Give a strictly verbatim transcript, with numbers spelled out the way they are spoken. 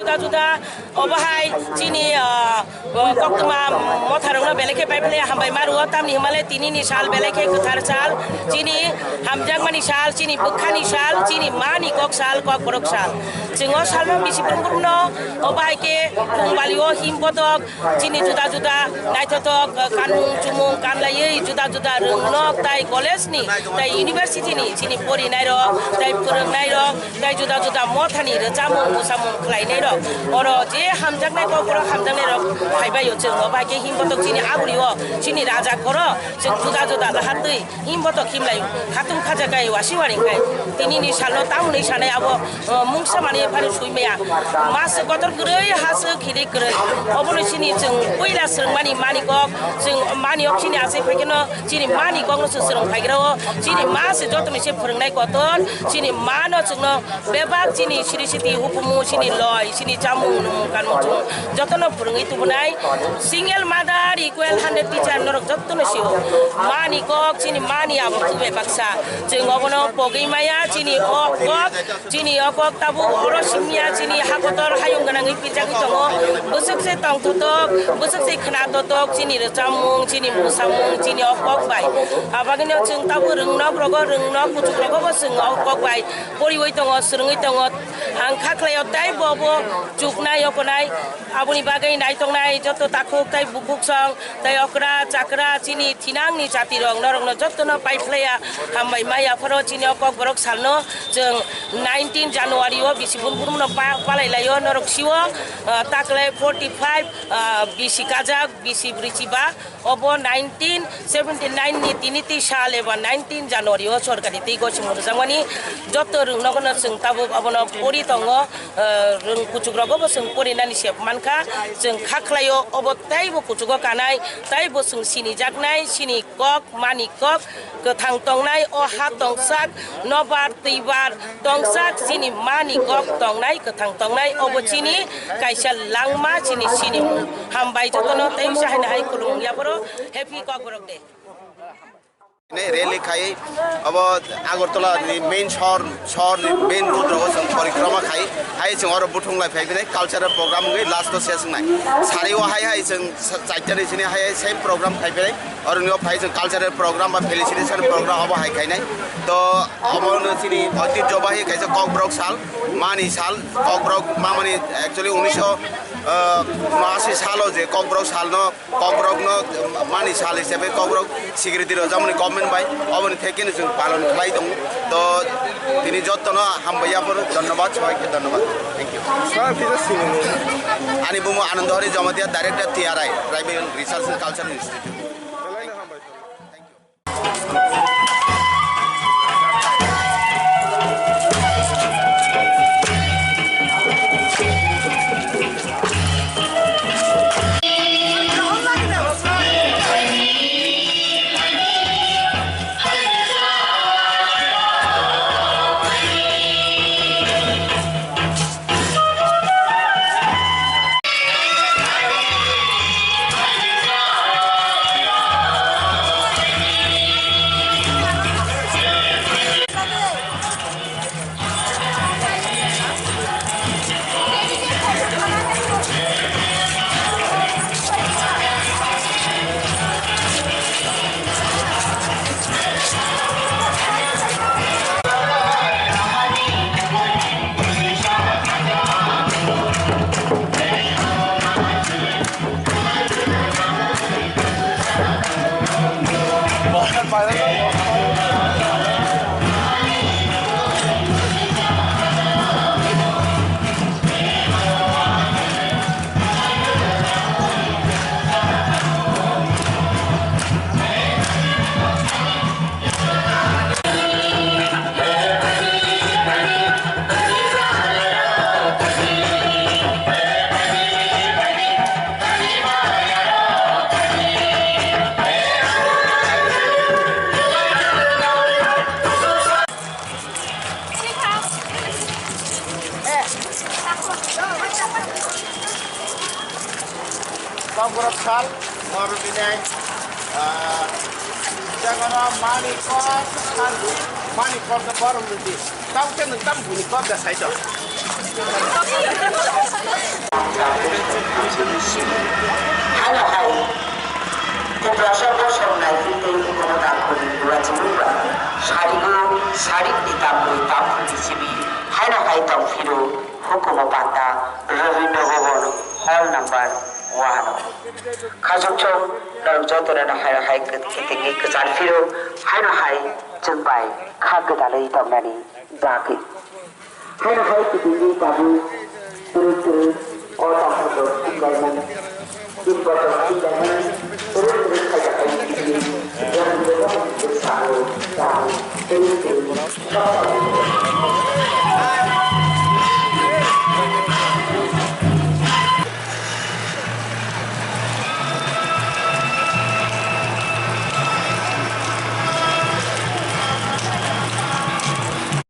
Juda juda obo hai chini, ah, koktwma motharokno belai khe paiphle hambai ma rwo, tamni hwnmale tini ni sal belai khe kwthar sal, chini hamjakmani sal, chini bwkhani sal, chini mani kok sal, kokborok sal. Chwng o salno bisi brum brumno obo hai khe khum balio him bodok, chini juda juda naithothok, ah, kanmung chumung kanlaiwi juda juda rwngnok tai college ni tai university ni chini porinairok tai phwrwngnairok tai juda juda mothani rwchapmung musamung khlainairok oro je hamjaknai kokborok hamjaknairok phaibaio chwng obo hai khe him bodok chini agurio chini raja khoro chwng juda juda lahatwi him bodok himlai khatung khajakai wasi waring khai tini ni salo tamoni sanai abo, uh, mungsa mani phano sui maya. Mas kotor kwrwi, ha se khiri kwrwi. Obono chini chwng puila swrwngmani mani kok, chwng mani ok chini asai phaikeno chini mani kokno chwng swrwng phaigrao. Chini ma se jotono se phwrwngnai kotor, chini mano chwngno bebak chini siri siti hukumu, chini loi, chini chamung, nwng, kanmung, chumung jotono phwrwngwi tubunai. Single mother equal hundred teacher norok jotono sio. Mani kok, chini mani abo tubui baksa. Chwng obono pogwi maya, chini o kok, chini o kok tabuk oro simya, chini hakotor hayung gwnangwi pichagwi tongo. Bwswk se tongthotok, bwswk se khnathotok, chini rwchapmung, chini musamung, chini o kok bai. Abagwino chwng tabuk rwngnok rogo, rwngnok kuchuk rogo bo chwng o kok bai poriwi tongo, swrwngwi tongo. Ang kha khlaio tei bo bo chuknai, yokonai. Aboni bagwi naitoknai joto takhuk tei bukhuk song tei okra chakra chini thinangni jatirok norokno jotono paiphlaiya hambai maya phoro chini o kokborok salno chwng nineteen January o bisi bun burumno pa-, palai laio norok sio, ah, takle forty five, ah, bisi kajak bisi brichiba. Obo nineteen seventy nine ni tini twi sal eba nineteen January o sorkari twi gochimung rwjakmani joto rwngnogono chwng tabuk obono pori tongo, eh, rwng kuchuk rogo bo chwng porinani se mankha, chwng kha khlaio obo teibo kuchugo kanai, teibo chwng sinijaknai, sini kok, mani kok, kwthang tongnai, o ha tongsak, nobar twibar tongsak, chini mani kok tongnai, kwthang tongnai, obo chini kaisa langma, chini sinimung. Hambai jotono tei wngsa haino hai khulumung yaphoro Happy Kokborok Day. Nei rally khai abo Agartala ni main shor, shor ni main road rogo chwng porikrama khai, hai chwng oro buthung lai phai bini cultural program wngwi last o ses wngnai. Sari o hai hai chwng sa-, chaita ni sini hai hai same program khai bini. Oro ni o phai chwng cultural program ba felicitation program abo hai khainai. To abo no chini oitijyo bai kaisa Kokborok sal, mani sal, Kokborok mamani actually unisho, ah, unashi salo je Kokborok sal no Kokborok no mani sal hisabe Kokborok security rwjakmani government bai oboni thekeno chwng palon khlai tongo. To tini jottono hambai yaphuru, dhonnobad, sobaike dhonnobad. Thank you. Sir, kisa sinimung. Ani bumo Anando Hari Jamatia, Director T R I, Tribal Research and Culture Institute. Belai no hambai. Thank you. Kokborok sal, norok binai, ah, jaga no mani kok, mani kok no borom rwdi. Tamo khe nwng tamo buini kok da sai to. Hano hai Tiprasa bosong nai tei hukumu tangkhuni bubajibuba sarigo sarikni tambui tamkhuni simi haino hai tongphiro hukumu panda Rabindra Bhavan hall number one. Khajokchok norok jotono haino hai kitingwi kwchar phiro haino hai chwng bai kha gwdalwi tongnani bagwi. Haino hai kitingwi tabuk twrwk twrwk o tongthokbo swnglaimani, Tibboto swnglaimani, twrwk twrwk khaijak hai kitingwi Rabindra Bhavan ni bwskango tabuk twrwk twrwk sok.